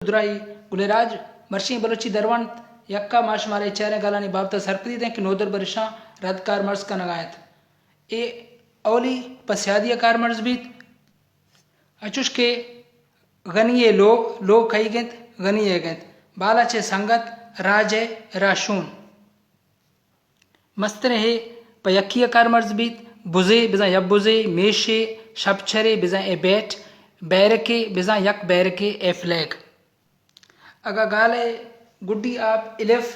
درائی گلیں راج۔ مرچی بلوچی درونت یکا ما شمارا اے چاریں گالانی بابت ءَ سرپدی دیں کہ نودربر اشاں رد کارمرز کنگا انت۔ اے اولی پہ سیادی ءَ کارمرز بیت، اچوش کہ غنی ءِ لوگ، لوگ کئیگ انت؟ غنی ئیگ انت۔ بالاچ ءِ سنگت، راج ءِ راہشون۔ مستریں ہے پہ یکی ءَ کارمرز بیت، بزے بزاں یک بزے، میشے، شپچرے بزاں اے بیٹ، بیرکے بزاں یک بیرکے، اے فلیگ۔ اگاں گال ءِ گڈی آپ الف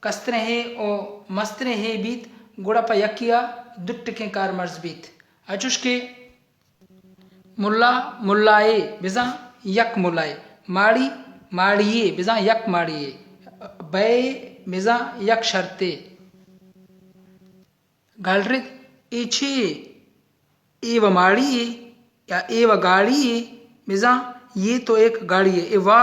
کستریں ہے و مستریں ہے بیت، گڑا پہ یکی ءَ دو ٹکیں کارمرز بیت۔ اچوش کہ ملا، ملائے بزاں یک ملائے، ماڑی، ماڑیے بزاں یک ماڑیے، بئے بزاں یک شرطے۔ گالرد، اے چے؟ اے و ماڑیے یا اے و گاڑیے بزاں یہ تو ایک گاڑی ہے۔ اے وا،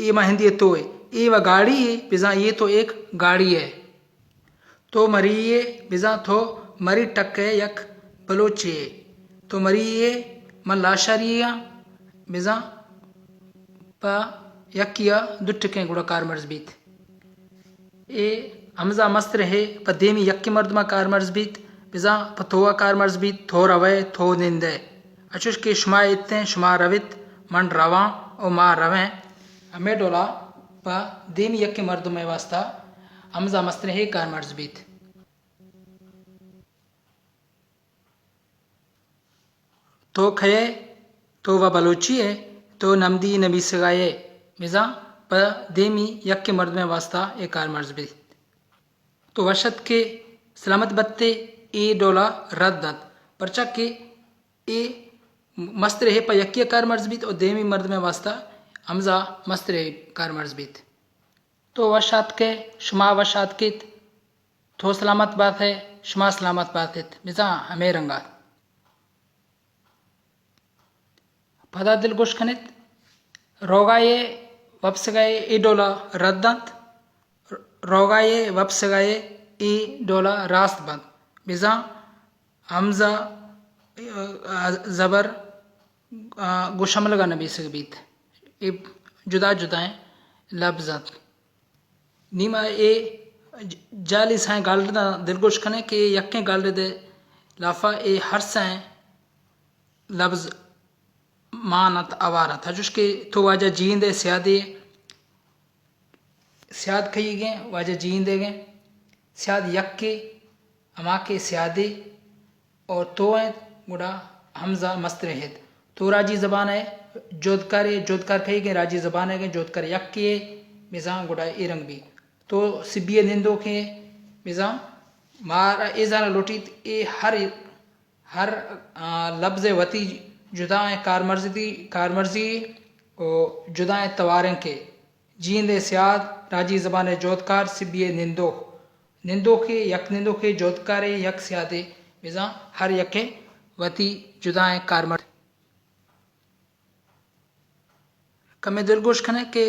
اے ما ہندی تو ہے۔ اے و گاڑیے بزاں یہ تو ایک گاڑی ہے۔ تو مری ئے بزاں تو مری ٹک ءِ یک بلوچے ئے۔ تو مری ئے، من لاشاری آں بزاں پہ یکی ءَ دو ٹکیں گڑا کارمرز بیت۔ اے ہمزہ مستریں ہے پہ دیمی یکیں مردم ءَ کارمرز بیت، بزاں پہ تو ءَ کارمرز بیت، تو روئے، تو نندئے۔ اچوش کہ شما اتیں، شما رویت، من رواں و ما رویں۔ ہمے ڈولا پہ دیمی یکیں مردم ءِ واستا ہمزہ مستریں ہے کارمرز بیت۔ تو کئے ئے؟ تو و بلوچی ئے؟ تو نمدی نبیسگا ئے؟ بزاں پہ دیمی یکیں مردم ءِ واستا اے کارمرز بیت۔ تو وش اتکے، سلامت بت ئے، اے ڈولا رد انت، پرچا کہ اے مستریں ہے پہ یکی ءَ کارمرز بیت و دیمی مردم ءِ واستا ہمزہ مستریں ہے کارمرز بیت۔ تو وش آتکے، شما وش آتکیت، تو سلامت بات ئے، شما سلامت بات ایت، بزاں ہمے رنگ ءَ۔ پدا دلگوش کن ات، روگا ءِ وپسگا ءِ اے ڈولا رد انت، روگا ءِ وپسگا ءِ اے ڈولا راست بنت، بزاں ہمزہ، آ، زبر، آ، گوں شملگا نبیسگ بیت۔ اے جدا جدائیں لبز انت۔ نی ما اے جالی سئیں گالرداں دلگوش کنیں کہ اے یکیں گالرد ءِ لافا اے ہر سئیں لبز مان انت، اوار انت۔ ہچوش کہ تو واجہ جیند ءِ سیادے، سیاد کئیگیں، واجہ جیندگیں، سیاد یکے، ہما کہ سیادے، اور تو انت، گڑا ہمزہ مستریں ہت۔ تو راجی زبان ءِ جہدکارے، جہدکار کئیگیں، راجی زبان ءِ جہدکار یکے، بزاں گڑا اے رنگ بی۔ تو سبی ءِ نندوکے، بزاں مارا اے زانگ لوٹیت، اے ہر، ہر، آ، لبز ءِ وتی جدائیں کارمرزی، کارمرزی و جدائیں تواریں کہ جیند ءِ سیاد، راجی زبان ءِ جہدکار، سبی ءِ نندوک۔ نندوکے، یک نندوکے، جہدکارے، یک سیادے، بزاں ہر یکے وتی جدائیں کارمرز۔ کمے دلگوش کنیں کہ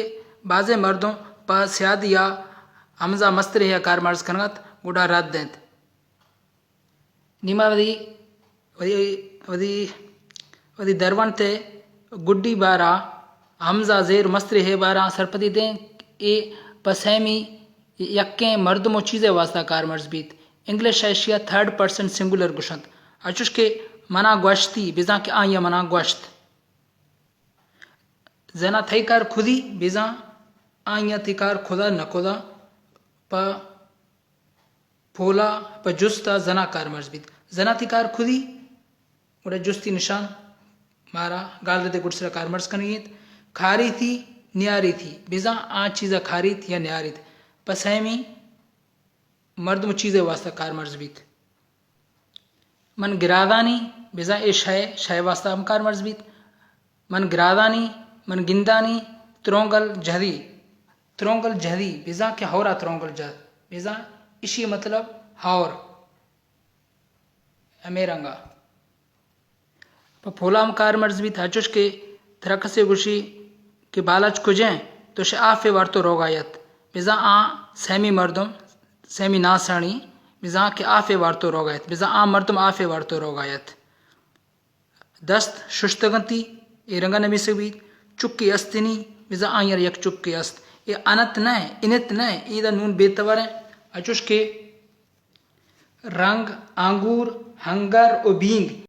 بازیں مردم پہ سیادی ءَ ہمزہ مستریں ءَ کارمرز کنگ ءَ انت، گڑا رد انت۔ نی ما وتی، وتی، وتی، وتی درونت ءِ گڈی بارا ہمزہ زیر مستریں ءِ بارا سرپدی دیں۔ اے پہ سیمی یکیں مردم و چیزے واسطہ کارمرز بیت۔ انگلش ءَ ایشی ءَ تھرڈ پرسن سنگولر گوشنت۔ اچوش کہ منا گوشتی، بزاں کہ آئی ءَ منا گوشت۔ زنا تئی کار کدی، بزاں آئی ءَ تئی کار کدا نہ کدا۔ پہ پولا، پہ جستا زنا کارمرز بیت۔ زنا تئی کار کدی، گڑا جستی نشان مارا گالردے گڈسرا کارمرز کنگی انت۔ کاریتی، نیاریتی، بزاں آ چیزا کاریت یا نیاریت۔ پہ سیمی مردم و چیزے واسطہ کارمرز بیت۔ من گرادانی، بزاں اے شے، شے واسطہ ہم کارمرز بیت۔ من گرادانی، من گندانی، ترونگل جہدی، ترونگل جہدی، بزاں کہ ہورا ترونگل جہد، بزاں اشی مطلب ہور۔ ہمے رنگا پہ پولا ہم کارمرز بیت، ہچوش کہ ترا کسے گوشی کہ بالاچ کجیں؟ تو شے آفے وارتو روگا یت۔ بزاں آ سیمی مردم، سیمی ناسانی، بزاں کہ آفے وارتو روگا یت۔ بزاں آ مردم آفے وارتو روگا یت۔ دست ششتگنتی، اے رنگا نبیسگ بیت۔ چکی استنی، بزاں آئی ءَ را یک چکے است۔ اے انت نہ، انت نہ، اے دا نون بے توار ایں۔ اچوش کہ رنگ، انگور، ہنگر و بینگ۔